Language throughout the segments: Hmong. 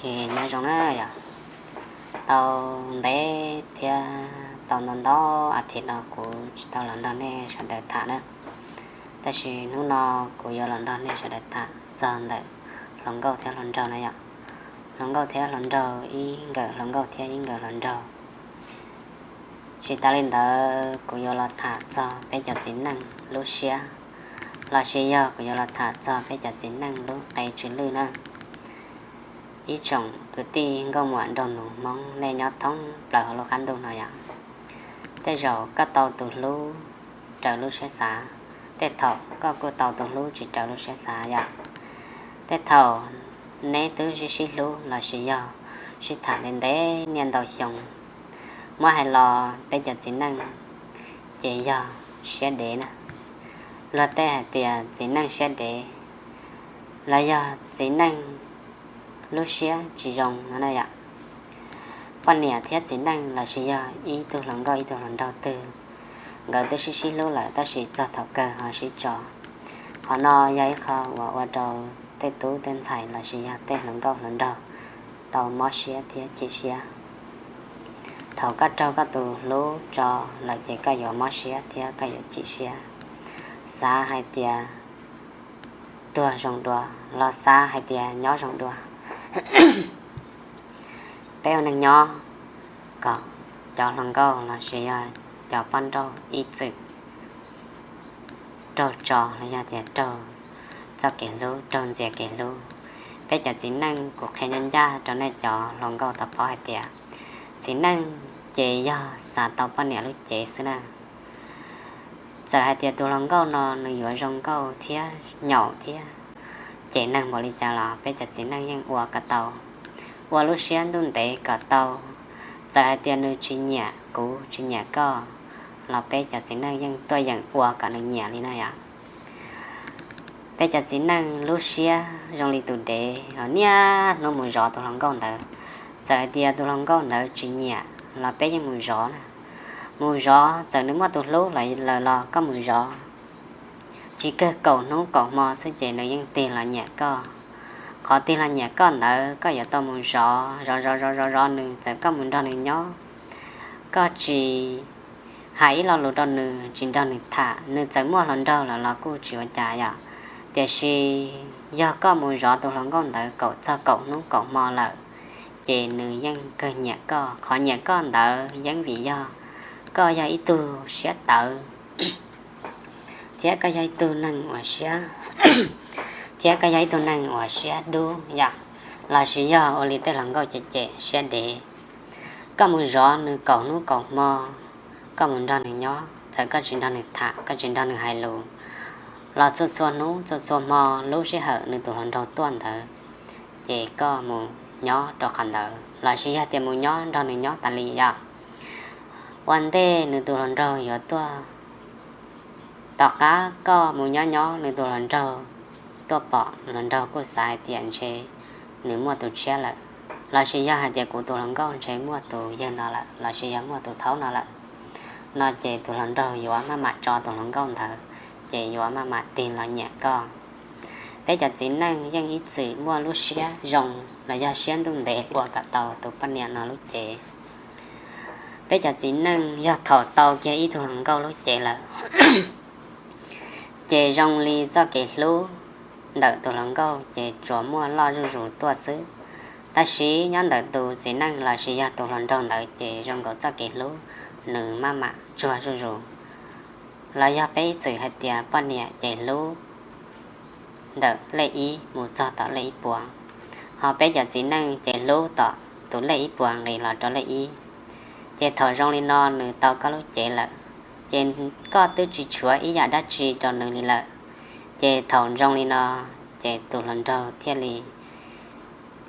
Ces nyob zoo na yom, tau ntev thiab tau ntau ntau as thiv no kuv tsis tau los nrog nej sawv daws tham na, tab sis hnub no kuv yuav los nrog nej sawv daws tham txog ntawm hluas nkauj thiab hluas nraug na yom. Hluas nkauj thiab hluas nraug, ib nkawm hluas nkauj thiab ib nkawm hluas nraug. Tsis tas li ntawd kuv yuav los tham txog peb cov txiv neej lub siab, los sis yog kuv yuav los tham txog peb cov txiv neej lub qe tsw lwj na. Ib tsoom kwv tij nkauj muam nraug nus Hmoob nej nyob thoob plaws hauv lub qab ntuj no yom, tej zaum koj tau tus hlub raws lub siab xav, tej thaum koj kuj tau tus hlub tsis raws lub siab xav yom. Tej thaum neb twb sib sib hlub los sis yog sib tham ntev ntev niaj ntau xyoo, muab hais los peb cov txiv neej ces yog siab dev na. Luag tej hais tias txiv neej siab dev, los yog txiv neej lub siab tsis zoo no na yom. Poj niam thiab txiv neej los sis yog ib tug hluas nkauj ib tug hluas nraug twg, nkawd twb sib sib hlub lawm tab sis txog thaum kawg ho sib tso. Qhov no yog ib qho uas ua rau tej tub tej ntxhais los sis yog tej hluas nkauj hluas nraug tau mob siab thiab chim siab. Thaum koj raug koj tus hlub tso lawm ces koj yuav mob siab thiab koj yuav chim siab. Xav hais tias tuag zoo dua los xav hais tias nyob zoo dua. Peb ua neeg nyob kom cov hluas nkauj los sis yog cov poj nrauj ib txwm raug tso los yog tias raug txoj kev hlub, raug ntxias kev hlub. Peb cov txiv neej kuv qhia ncaj ncaj rau nej cov hluas nkauj tau paub hais tias txiv neej ces yog xav tau poj niam lub cev xwb na. Txawm hais tias tus hluas nkauj no nws yuav zoo nkauj thiab nyaum thiab cem neeg npaum li cas los peb cov txiv neej yeej ua kom tau, ua lub siab ntuj ntev kom tau. Txawm hais tias nws tsis nyiam kuv tsis nyiam koj los peb cov txiv neej yeej tuaj yeem ua kom nws nyiam li na yom. Peb cov txiv neej lub siab zoo li tus dev os, niaj hnub mus zov tus hluas nkauj ntawd. Txawm hais tias tus hluas nkauj ntawd tsis nyiam los peb yeej mus zov na. Mus zov, txawm nws muaj tus hlub lawm los koj mus zov, tsis kawg kaum hnub kaum hmo xwb ces nws yeej tig los nyiam koj. Qhov tig los nyiam koj ntawd koj yuav tau mus zov zov zov zov zov zov nws, txawm koj mus nrog nws nyob, koj tsis hais ib lo lus rau nws, tsis nrog nws tham, nws txawm muaj hluas nraug lawm los kuj tsis ua cas yom. Tiam sis yog koj mus zov tus hluas nkauj ntawd kaum txog kaum hnub kaum hmo lawm ces nws yeej kawg nyiam koj. Qhov nyiam koj ntawd yeej vim yog koj yog ib tug siab tawv thiab koj yog ib tug neeg uas siab, thiab koj yog ib tug neeg uas siab dub yom, los sis yog ua li tej hluas nkauj cem cem siab dev. Koj mus zov nws kaum hnub kaum hmo, koj mus nrog nws nyob, txawm koj tsis nrog nws tham, koj tsis nrog nws hais lus los txhua txhua hnub txhua txhua hmo lub sij hawm nws tus hluas nraug tuaj ntawd ces koj mus nyob rau qhov ntawd los sis yog tias mus nyob nrog nws nyob tas li yom. Ua ntej nws tus hluas nraug yuav tuaj, tom qab koj mus nyob nyob nws tus hluas nraug tuaj pom, hluas nraug kuj xav hais tias ntshe nws muaj tus tshiab lawm, los sis yog hais tias kuv tus hluas nkauj ntshe muaj tus yawg no lawm los sis yog muaj tus thaub no lawm, no ces tus hluas nraug yuav maj mam tso tus hluas nkauj ntawd, ces yuav maj mam tig los nyiam koj. Peb cov txiv neej yeej ib txwm muaj lub siab zoo los yog siab ntuj ntev ua kom tau tus poj niam no lub cev. Peb cov txiv neej yog thaum tau kiag ib tug hluas nkauj lub cev lawm, ces zoo li txoj kev hlub ntawm tus hluas nkauj ces tsuas muaj loj zuj zus tuaj xwb. Tab sis nyob ntawm tus txiv neej los sis yog tus hluas nraug ntawd ces zoo nkaus txoj kev hlub nws maj mam tsuag zuj zus. Los yog peb ib txwm hais tias poj niam ces hlub ntawm lej ib mus txog tom lej ib puas, ho peb cov txiv neej ces hlub tom tus lej ib puas nqis los rau lej ib. Ces thaum zoo li no nws tau koj lub cev lawm, ces koj twb tsis tshuav ib yam dab tsi rau nws li lawm. Ces thaum zoo li no, ces tus hluas nraug thiaj li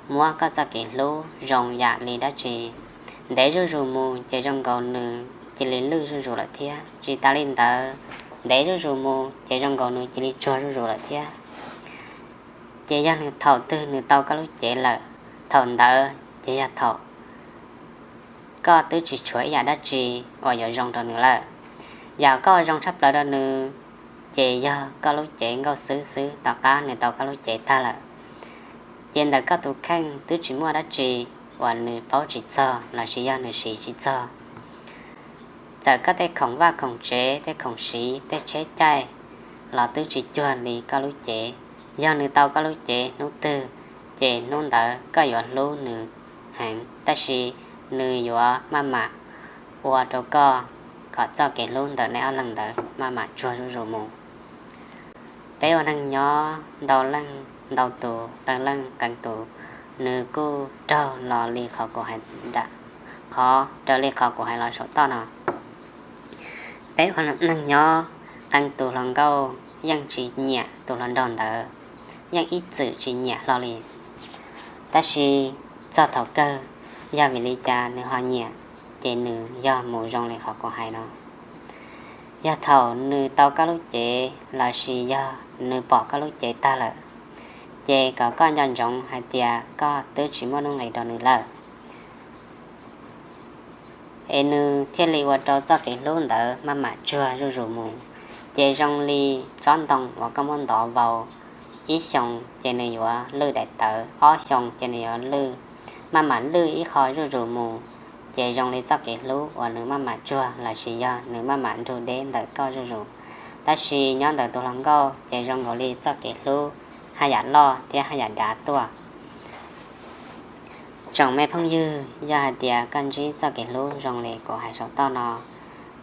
muab koj txoj kev hlub zoo yam li dab tsi. Ntev zuj zus mus ces zoo nkaus nws cia li lwj zuj zus lawm thiab. Tsis tas li ntawd, ntev zuj zus mus ces zoo nkaus nws cia li tsuag zuj zus lawm thiab. Ces yog nws thaum twg nws tau koj lub cev lawm, thaum ntawd ces yog thaum koj twb tsis tshuav ib yam dab tsi uas yuav zoo rau nws lawm. Yam koj zoo tshaj plaws rau nws ces yog koj lub cev nkauj xwb xwb tom qab nws tau koj lub cev tag lawm. Ces ntawm koj tus kheej twb tsis muaj dab tsi uas nws paub tsis txog lossis yog nws siv tsis txog. Txawm koj tej khoom vaj khoom tsev, tej khoom siv, tej tsheb caij los twb tsis cuag li koj lub cev. Yog nws tau koj lub cev hnub twg, ces hnub ntawd koj yuav hlub nws heev, tab sis nws yuav maj mam ua rau koj kom txoj kev hlub ntawm nej ob leeg ntawd maj mam tsuag zuj zus mus. Peb ua neeg nyob ntau leej ntau tus, qee leej qee tus, nws kuj raug los li qhov kuv hais, qhov raws li qhov kuv hais los saum toj no. Peb ua neeg nyob, qee tus hluas nkauj yeej tsis nyiam tus hluas nraug ntawd, yeej ib txwm tsis nyiam hlo li. Tab sis txog thaum kawg, yog vim li cas nws ho nyiam, ces nws yog mus zoo li qhov kuv hais no. Yog thaum nws tau koj lub cev lossis yog nws pom koj lub cev tag lawm, ces kom koj nco ntsoov hais tias koj twb tsis muaj nuj nqis rau nws lawm, es nws thiaj li ua rau txoj kev hlub ntawd maj mam tsuag zuj zus mus. Ces zoo li tsob ntoo uas koj muab ntov vau, ib xyoos ces nws yuav lwj daim tawv, ob xyoos ces nws yuav lwj, maj mam lwj ib qho zuj zus mus. Ces zoo li txoj kev hlub uas nws maj mam tsuag lossis yog nws maj mam nrug deb ntawm koj zuj zus. Tab sis nyob ntawm tus hluas nkauj ces zoo nkaus li txoj kev hlub haj yam loj thiab haj yam dav tuaj. Tsoom me phooj ywg, yog hais tias koj ntsib txoj kev hlub zoo li kuv hais saum toj no,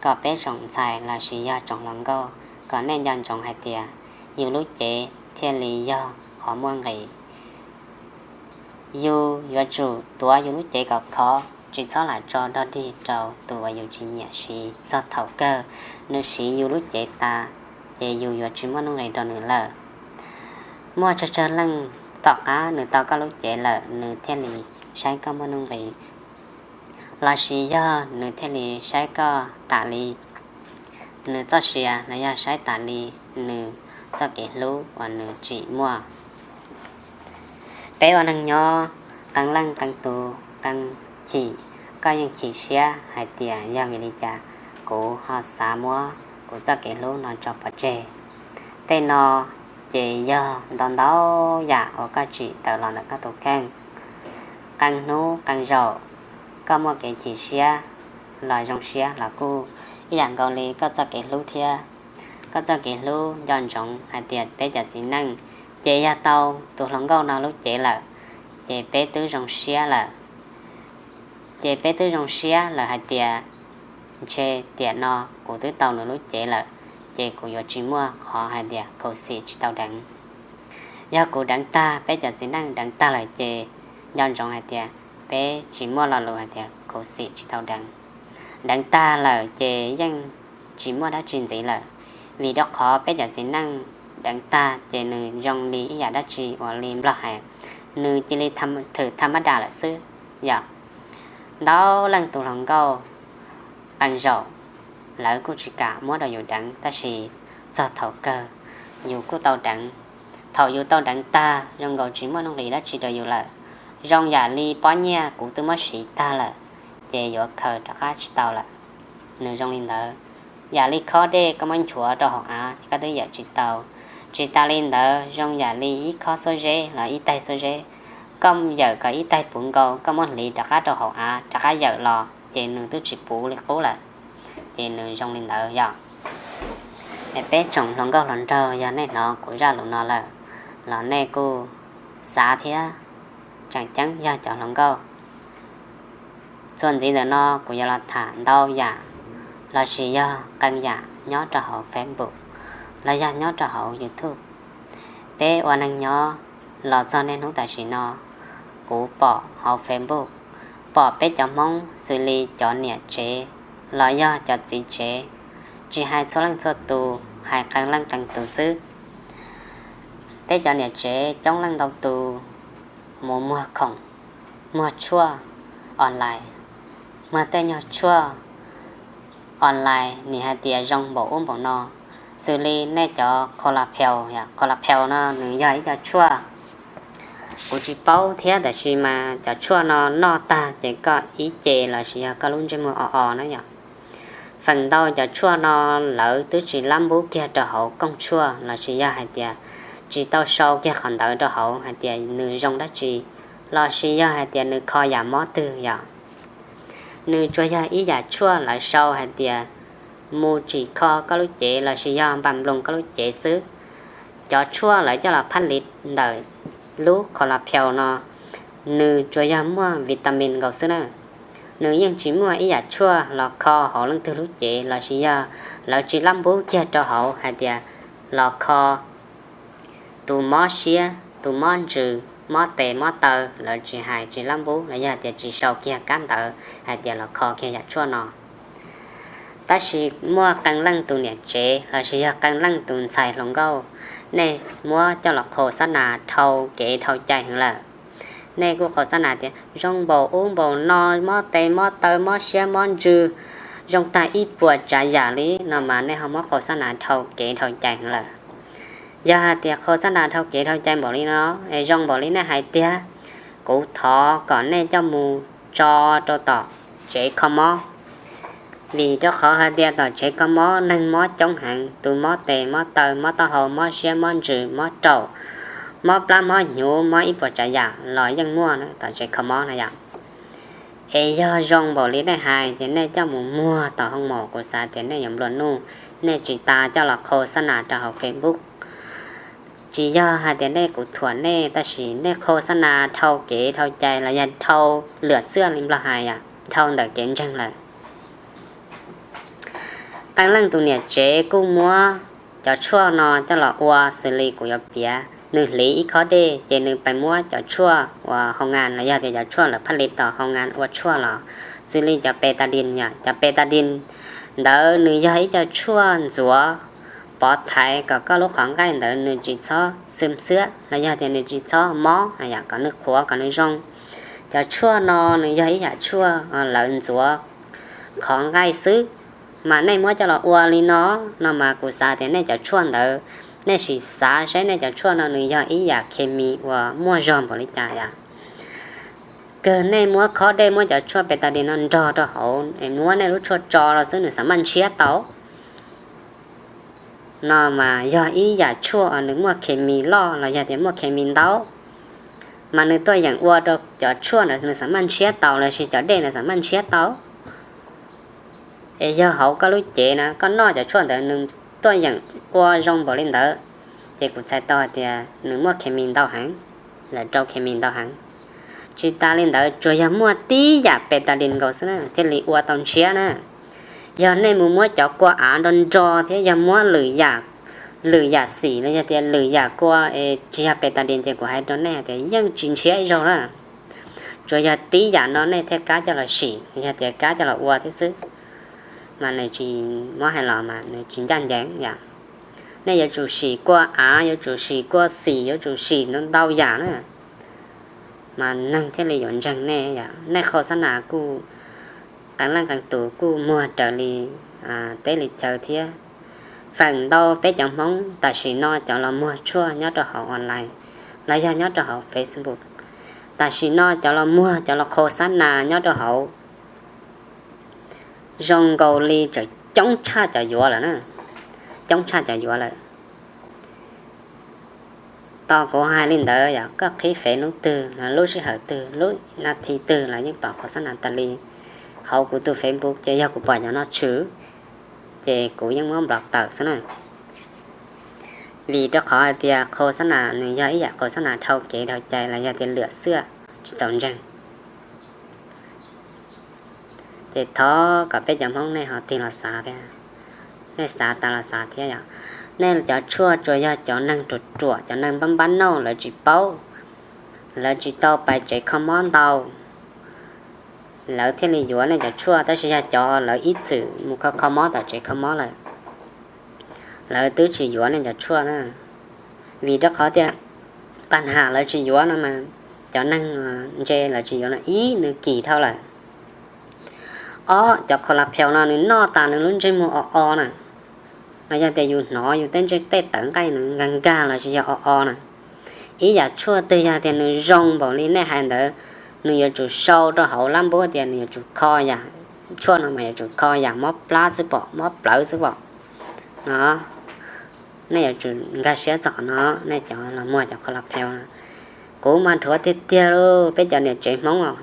kom peb tsoom ntxhais lossis yog tsoom hluas nkauj kom nej nco ntsoov hais tias yus lub cev thiaj li yog qhov muaj nqis. Yus yuav tsum tuav yus lub cev kom khov, tsis txhob lam tso dog dig rau tus uas yus tsis nyiam siv. Txog thaum kawg nws siv yus lub cev tas, ces yus yuav tsis muaj nuj nqis rau nws lawm. Muaj tsawg tsawg leej tom qab nws tau koj lub cev lawm nws thiaj li saib koj muaj nuj nqis, lossis yog nws thiaj li saib koj tas li nws txoj sia, los yog saib tas li nws txoj kev hlub uas nws tsim muaj. Peb ua neeg nyob, qee leej qee tus qee chim, koj yeej chim siab hais tias yog vim li cas kuv ho xav muab kuv txoj kev hlub no tso pov tseg. Tej no ces yog ntau ntau yam uas koj tsim tawm los ntawm koj tus kheej. Qee hnub qee zaum koj muaj kev chim siab los zoo siab los kuj ib yam nkaus li koj txoj kev hlub thiab. Koj txoj kev hlub nco ntsoov hais tias peb cov txiv neej ces yog tau tus hluas nkauj no lub cev lawm, ces peb twb zoo siab lawm. Ces peb twb zoo siab lawm hais tias ntshe tiam no kuv twb tau nws lub cev lawm, ces kuv yuav tsis muaj qhov hais tias khuv xim tsis tau deev. Yog kuv deev tag, peb cov txiv neej deev tag lawm ces nco ntsoov hais tias peb tsis muaj lo lus hais tias khuv xim tsis tau deev. Deev tag lawm ces yeej tsis muaj dab tsi ntxiv lawm, vim rau qhov peb cov txiv neej deev tag ces nws zoo li ib yam dab tsi uas li Nplog hais, nws cia li thwm tham mab dam lawm xwb. Yog ntau leej tus hluas nkauj qee zaum lawv kuj tsis kam muab rau yus deev, tab sis txog thaum kawg yus kuj tau deev. Thaum yus tau deev tag zoo nkaus tsis muaj nuj nqis dab tsi rau yus lawm. Zoo yam li pob nyiaj kuv twb muab siv tag lawm, ces yuav khaws rov qab tsis tau lawm. Nws zoo li ntawd, yam li khob dej koj muab nchuav rau hauv av ces koj twb yawm tsis tau. Tsis tas li ntawd, zoo yam li ib khob xuab zeb los ib taig xuab zeb, koj yawm kom ib taig puv nkaus koj muab hliv rov qab rau hauv av rov qab yawm los ces nws twb tsis puv li qub lawm. Ces nws zoo li ntawd yog. Es peb tsoom hluas nkauj hluas nraug, yog nej hnov kuv zaj lus no lawm los nej kuj xav thiab. Tseem ceeb yog cov hluas nkauj. Txuas ntxiv ntawm no kuv yuav los tham ntau yam lossis yog qee yam nyob rau hauv Facebook los yog nyob rau hauv YouTube. Peb ua neeg nyob los txog niaj hnub tam sim no, kuv pom hauv Facebook pom peb cov Hmoob xws li cov niam tsev los yog cov txiv tsev, tsis hais txhua leej txhua tus, hais qee leej qee tus xwb. Peb cov niam tsev coob leej ntau tus mus muag khoom, muag tshuaj online, muag tej nyuag tshuaj online nim hais tias zoo npaum ub npaum no, xws li nej cov Colapel, Colapel no nws yog ib co tshuaj kuv tsis paub thiab, tab sis mas cov tshuaj no noj tag ces koj ib ce lossis yog koj lub ntsej muag o o na yom. Feem ntau cov tshuaj no lawv twb tsis lab npub kiag rau hauv kooj tshuaj lossis yog hais tias tsis tau sau kiag qhov ntawd rau hauv hais tias nws zoo dab tsi, lossis yog hais tias nws kho yam mob twg yom. Nws tsuas yog ib yam tshuaj lawv sau hais tias mus tsim kho koj lub cev lossis yog npam nploos koj lub cev xwb. Cov tshuaj lawv coj los phab liv ntawm lub qhov las pheus no, nws tsuas yog muaj vitamin nkaus xwb na. Nws yeej tsis muaj ib yam tshuaj los kho hauv leej twg lub cev lossis yog lawv tsis lab npub kiag rau hauv hais tias los kho tus mob siab, tus mob ntsws, mob tes mob taw, lawv tsis hais tsis lab npub los yog tias tsis sau kiag kab ntawv hais tias los kho kiag yam tshuaj no. Tab sis muaj qee leej tus niam tsev lossis yog qee leej tus ntxhais hluas nkauj, nej muab coj los qhau xab nas dhau kev dhau cai heev lawm. Nej kuj qhau xab nas tias zoo npaum ub npaum no, mob tes mob taw, mob siab mob ntsws, zoo tag ib puas tsav yam li no mas nej ho muab qhau xab nas dhau kev dhau cai heev lawm. Yog hais tias qhau xab nas dhau kev dhau cai npaum li no, es zoo npaum li nej hais tiag, kuv thov kom nej coj mus tso rau tom tsev kho mob. Vim rau qhov hais tias tom tsev kho mob neeg mob coob heev, tus mob tes mob taw, mob taub hau, mob siab mob ntsws, mob raum, mob plab mob hnyuv, mob ib puas tsav yam los yeej muaj tom tsev kho mob na yom. Es yog zoo npaum li nej hais ces nej coj mus muag tom hoo maum, kuv xav tias nej yuav nplua nuj, nej tsis tas coj los qhau xab nas rau hauv Facebook. Tsis yog hais tias nej kuv thuam nej, tab sis nej qhau xab nas dhau kev dhau cai los yog dhau lwam xwab li Nplog hais, dhau ntawm kev ntseeg lawm. Qee leej tus niam tsev kuj muab cov tshuaj no coj los ua xws li kuv yuav piav, nws hliv ib khob dej ces nws pais muab cov tshuaj uas hoo nas los yog tias cov tshuaj lawv phaj li tom hoo nas ua tshuaj los, xws li cov pes tas dis yom, cov pes tas dis ntawd nws yog ib co tshuaj ntxuav pov thaiv kom koj lub qhov nqaij ntawd nws tsis txhob xwm xiab los yog tias nws tsis txhob mob, kom nws qhuav kom nws zoo. Cov tshuaj no nws yog ib yam tshuaj lawv ntxuav qhov nqaij xwb, mas nej muab coj los ua li no, no mas kuv xav tias nej cov tshuaj ntawd, nej sim xav saib nej cov tshuaj no nws yog ib yam khes mis uas muaj zog npaum li cas yom. Kawg nej muab khob dej muab cov tshuaj pes tas dis no nrog rau hauv es muab nej lub tshuaj tso los xwb nws xav maj ntshiab tau. No mas yog ib yam tshuaj nws muaj khes mis loj los yog tias muaj khes mis ntau, mas nws tuaj yeem ua rau cov tshuaj ntawd nws xav maj ntshiab tau lossis cov dej ntawd xav maj ntshiab tau. Es yog hauv koj lub cev na koj noj cov tshuaj ntawd nws tuaj yeem ua zoo npaum li ntawd, ces kuv txhais tau hais tias nws muaj khes mis ntau heev, lawv rau khes mis ntau heev. Tsis tas li ntawd tsuas yog muaj tib yam pes tas dis nkaus xwb na thiaj li ua tau ntshiab na. Yog nej mus muab cov kua av nro nro thiab yog muab lwm yam, lwm yam xim los yog tias lwm yam kua es tsis yog pes tas dis ces kuv hais rau nej hais tias yeej tsis ntshiab ib zaug na. Tsuas yog tib yam no nej thiaj kam coj los sim, yog tias kam coj los ua thiab xwb, mas nws tsis, muab hais los mas nws tsis ncaj ncees yom. Nej yuav tsum sim kua av, yuav tsum sim kua xim, yuav tsum sim ntau yam na, mas neeg thiaj li yuav ntseeg nej yom. Nej qhau xab nas kuj qee leej qee tus kuj muag raws li teb li chaw thiab. Feem ntau peb cov Hmoob tam sim no cov los muag tshuaj nyob rau hauv online los yog nyob rau hauv Facebook, tam sim no cov los muag cov los qhau xab nas nyob rau hauv zoo nkaus li tseem coob tshaj cov yuav lawm na, coob tshaj cov yuav lawm. Tos kuv hais li ntawd yog koj qhib fev hnub twg, lub sij hawm twg, lub nas thi twg los yeej pom qhau xab nas tas li. Hauv kuv tus Facebook ces yog kuv pom cov no tshwm, ces kuv yeej muab nplom tawm xwb na. Vim rau qhov hais tias qhau xab nas nws yog ib yam qhau xab nas dhau kev dhau cai los yog tias lwam xwab tsis txaus ntseeg. Ces thov kom peb cov Hmoob nej ho tig los xav thiab, nej xav tas los xav thiab yom. Nej cov tshuaj tsuas yog cov neeg ruam ruam, cov neeg npab npab nauj lawv tsis paub, lawv tsis tau pais tsev kho mob ntau, lawv thiaj li yuav nej cov tshuaj. Tab sis yog cov lawv ib txwm mus kho kho mob tom tsev kho mob lawm, lawv twb tsis yuav nej cov tshuaj na. Vim rau qhov tias pab ham lawv tsis yuav no mas, cov neeg ntse lawv tsis yuav no ib nws kim dhau lawm. Ob, cov qhau las pheus no nws noj tas nws lub ntsej muag o o na, los yog tias yus hnov yus tej ntsej tej tawv nqaij nws nkag nkag los sis yog o o na. Ib yam tshuaj twg yog tias nws zoo npaum li nej hais ntawd, nws yuav tsum sau rau hauv lab npub tias nws yuav tsum kho yam, tshuaj no mas yuav tsum kho yam mob plab xwb pom, mob plawv xwb pom no. Nej yuav tsum nkag siab txog qhov no, nej cov los muag cov qhov los pheej. Kuv mas dhuav tiag tiag lauj, peb cov niam tsev Hmoob os.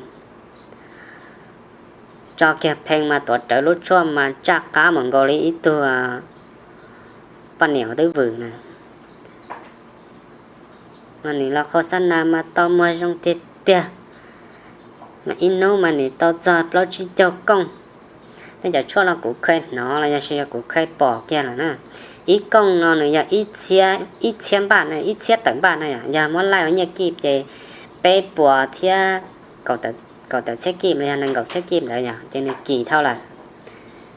Tso kiag pheej mas tuav rawv lub tshuaj mas tsaj qab mus nkaus li ib tug poj niam uas twb vwm na. Mas nws los khos xab nas mas tau muag zoo tiag tiag. Mas ib hnub mas nws tau txog plaub tsib caug kooj. Nej cov tshuaj no kuv kheev hnov los yog sis kuv kheev pom kiag lawm na. Ib kooj no nws yog ib txhiab npaj, ib txhiab tawm npaj na yom, yog muab laij ua nyiaj kij ces peb puas thiab kaum tawm txhiab kij los yog nees nkaum txhiab kij ntawd yom, ces nws kim dhau lawm.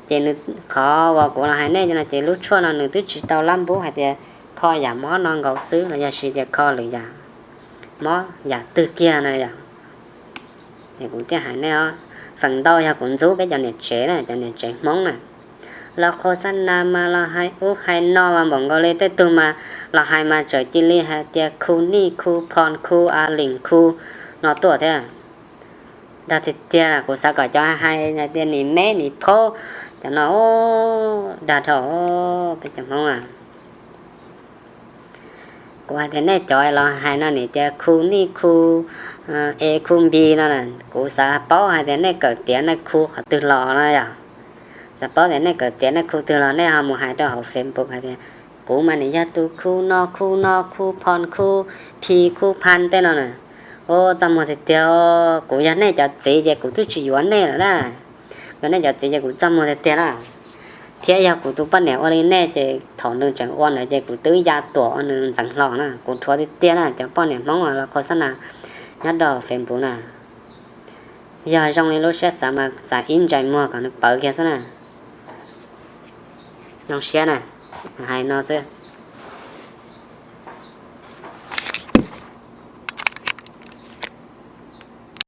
Ces nws, qhov uas kuv los hais nej no ces lub tshuaj no nws twb tsis tau lab npub hais tias kho yam mob no nkaus xwb los yog sis tias kho lwm yam mob yam twg kiag na yom. Es kuv thiaj hais nej os, feem ntau yog kuv ntxub peb cov niam tsev na, cov niam tsev Hmoob na. Los khos xab nas mas los hais ub hais no mas npaum nkaus li tej tug mas los hais mas txawm cia li hais tias khu nij khu phon khu a lim khu no tuaj thiab. Dag tiag tiag, kuv xav kom cov hais hais tias nim meb nim phaub, cov no dag dhau peb cov Hmoob a. Kuv hais tias nej cov los hais no nim tias khu nij khu e khu npi no, kuv xav paub hais tias nej kawm tiav nej khu qhov twg los no yom. Xav paub tias nej kawm tiav nej khu twg los nej ho mus hais rau hauv Facebook hais tias kuv mas nim yog tus khu no khu no khu phon khu phi khu phan tej no na. Ub, txaj muag tiag tiag, kuv yog nej cov txiv ces kuv twb tsis yuav nej lawm na. Yog nej cov txiv ces kuv txaj muag tiag tiag na. Thiab yog kuv tus poj niam ua li nej ces thaum nws tseem ua ntawd ces kuv twb ya tuam ua nws ntxeev hlo na. Kuv dhuav tiag tiag na cov poj niam Hmoob los khos xab nas nyob rau Facebook na. Yog zoo li lub siab xav mas xav ib ntsais muag kom nws pawv kiag xwb na. Zoo siab na, hais no xwb.